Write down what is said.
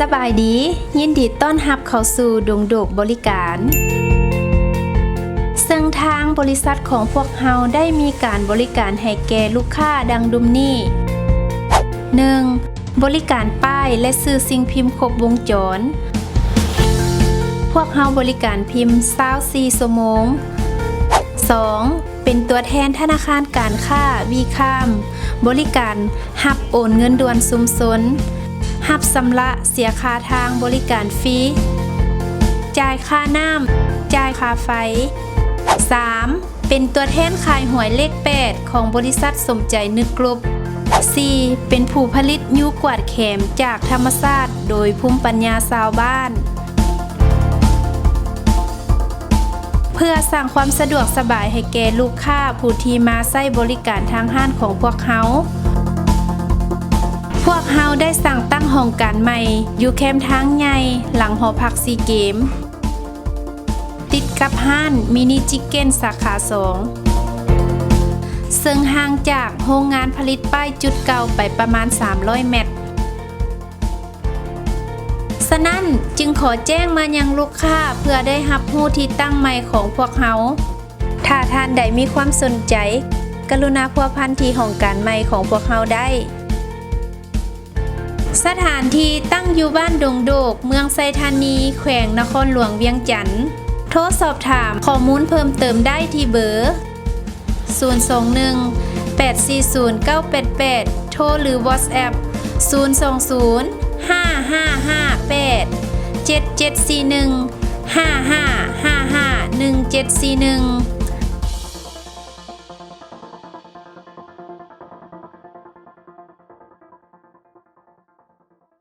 ສະບາຍດີ, ຍິນດີຕ້ອນຮັບເຂົ້າສູ່ດົງໂດກບໍລິການ. ເຊິ່ງທາງບໍລິສັດຂອງພວກເຮົາໄດ້ມີການບໍລິການໃຫ້ແກ່ລູກຄ້າດັ່ງດຸມນີ້: ໜຶ່ງ, ບໍລິການປ້າຍ ແລະ ສື່ສິ່ງພິມຄົບວົງຈອນ. ພວກເຮົາບໍລິການພິມຊາວສີ່ຊົ່ວໂມງ. ສອງ, ເປັນຕົວແທນທະນາຄານການຄ້າ ວີຄາມ ບໍລິການຮັບໂອນເງິນດ່ວນຊຸມຊົນ, ຮັບຊຳລະເສຍຄ່າທາງບໍລິການຟຣີ, ຈ່າຍຄ່ານ້ຳ, ຈ່າຍຄ່າໄຟ. ສາມ, ເປັນຕົວແທນຂາຍຫວຍເລກແປດຂອງບໍລິສັດສົມໃຈນຶກກຣຸບ. ສີ່, ເປັນຜູ້ຜະລິດຍູ້ກວາດແຄມຈາກທຳມະຊາດໂດຍພູມປັນຍາຊາວບ້ານ. ເພື່ອສ້າງຄວາມສະດວກສະບາຍໃຫ້ແກ່ລູກຄ້າຜູ້ທີ່ມາໃຊ້ບໍລິການທາງຮ້ານຂອງພວກເຮົາ, ພວກເຮົາໄດ້ສ້າງຕັ້ງຫ້ອງການໃໝ່ຢູ່ແຄມທາງໃຫຍ່ຫຼັງຫໍພັກຊີເກມ, ຕິດກັບຮ້ານມິນິຈິກເກັນສາຂາສອງ, ເຊິ່ງຫ່າງຈາກໂຮງງານຜະລິດປ້າຍຈຸດເກົ່າໄປປະມານສາມຮ້ອຍແມັດ. ສະນັ້ນ, ຈຶ່ງຂໍແຈ້ງມາຍັງລູກຄ້າເພື່ອໄດ້ຮັບຮູ້ທີ່ຕັ້ງໃໝ່ຂອງພວກເຮົາ. ຖ້າທ່ານໃດມີຄວາມສົນໃຈ, ກະລຸນາພົວພັນທີ່ຫ້ອງການໃໝ່ຂອງພວກເຮົາໄດ້. ສະຖານທີ່ຕັ້ງຢູ່ບ້ານດົງໂດກ, ເມືອງໄຊທານີ, ແຂວງນະຄອນຫຼວງວຽງຈັນ. ໂທສອບຖາມຂໍ້ມູນເພີ່ມເຕີມໄດ້ທີ່ເບີ ສູນສອງໜຶ່ງ ແປດສີ່ສູນ ເກົ້າແປດແປດ ໂທ ຫຼື ວອດແອັບ ສູນສອງສູນ ຫ້າຫ້າຫ້າແປດ ເຈັດເຈັດສີ່ໜຶ່ງ ຫ້າຫ້າຫ້າຫ້າ ໜຶ່ງເຈັດສີ່ໜຶ່ງ.